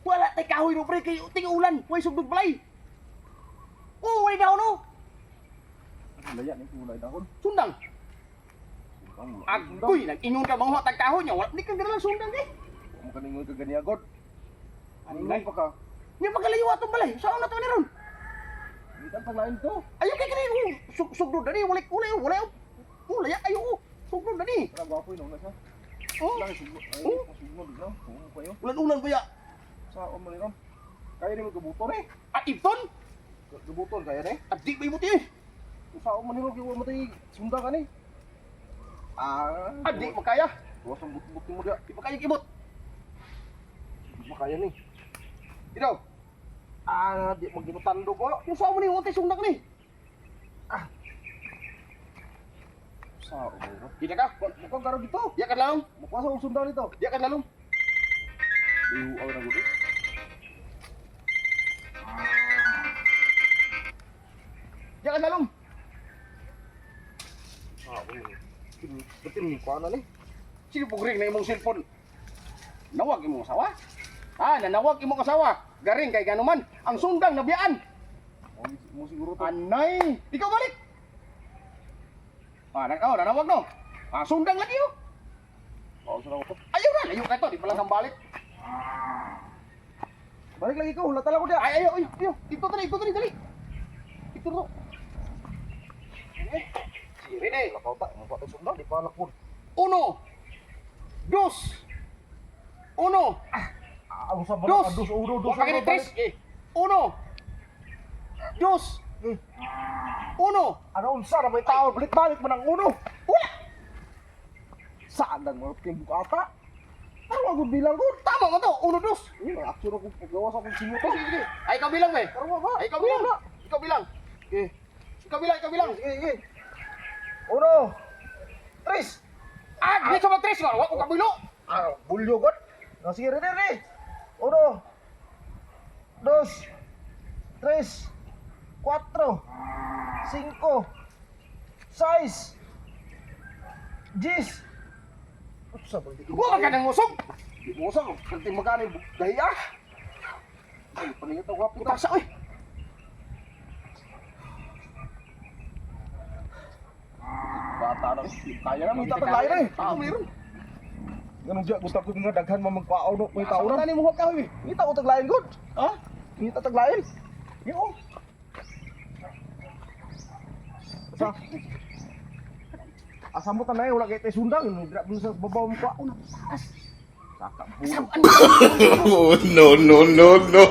Wala tay kahoy no, pre, kay ting ulan, way sugdod balay. Oh, way daw no. Laya ni kulay dahon. Sundang. Agoy, nag-ingon ka manguha tag kahoy nya, wala di ka lang sundang eh. Mo kaningon ka ganiya god. Anay. Ano pa ka? Nya pagkalayo atong balay, saan na to ni ron? Gitan taglain to. Ayo kay kani, oh, sugdod dani, walay kulay, walay. Oh, laya ayo oh. Sugdod dani. Tara gwapo yun na siya. Oh, Wala sugno. Ay, Oh. sugno no. Kung kayo. ulan-ulan ba ya? Sa o man ron. Kaya ni mo gabuton eh. Ah, ibton? Gabuton kaya ni. Adi ba ibuti eh? Sa o man ron kay wa matay sunda ka ni. Ah, Adi makaya. Wa sa but-but mo dia. Di pa kaya ibot. Makaya ni. Ikaw, Ah, di mo ginutando ko. yung sa mo ni wala tay sundang ni. Sa o man ron. Di na ka. Mukhang garo dito. Di ka lalong. Mukha sa sunda nito. Di ka lalong. Dihuaw na gud. Di ka lalong. Ah, Betin ni kuana ni. Sige pugring na imong cellphone. Nawag imong asawa? Ah, nanawag imong asawa. Garing kay ganuman. Ang sundang nabiyaan. Mo siguro to. Anay, ikaw balik. Ah, nang oh, nanawag no. Ah, sundang lagi oh. Oh, sa ko to. Ayaw na, layo ka to, di pala kang balik. Balik lagi ko, hulata lang ko dia. Ay, ayaw, ayaw, ayaw. Ito tali, ito tali, dali. Ito to. Eh, si Rene. Lakaw ta, mo pa sunda di pa lakod. Uno. Dos. Uno. Ah, ang sa Dos. dos uno dos. Huwag ka uno, tres. Eh, uno. Dos. Eh. Uno. Ano unsa na may tao balik-balik man ang uno. Wala. Saan ang mga timbuk ata? Ano ang bilang ko? Tama mo to. Uno, dos. Eh, action ako paggawa sa akong sinyo to. Sige, sige. Ay, ikaw bilang, be. Karon ba? Ay, ikaw bilang. Ikaw bilang. Okay. Ikaw bilang, ikaw bilang. Sige, sige. Uno. Tres. Ah, di sa tres. Wala ko kabilo. Ah, bulyo god. No, sige, ready, ready. Uno. Dos. Tres. Cuatro. Cinco. Seis. Diyes. Usa ba? Huwag ka nang usog. Di mo usog. Kanting magkano yung gahi ah. Ay, paningit ako kapit ah. Putasa, oy. Bata na. Kaya na, may tataglayan na eh. Tao, meron. Ganun siya, gusto ko nga daghan man magpaaw no, may tao Tao na. na ni mo kahoy. eh. Ngita ko taglayan god. Ha? Ngita taglayan. Yo. Sa Asa mo tanay wala kay tay sundang, dira mo sa babaw mo kwaon. Taas. Saka bulo. Oh, no, no, no, no.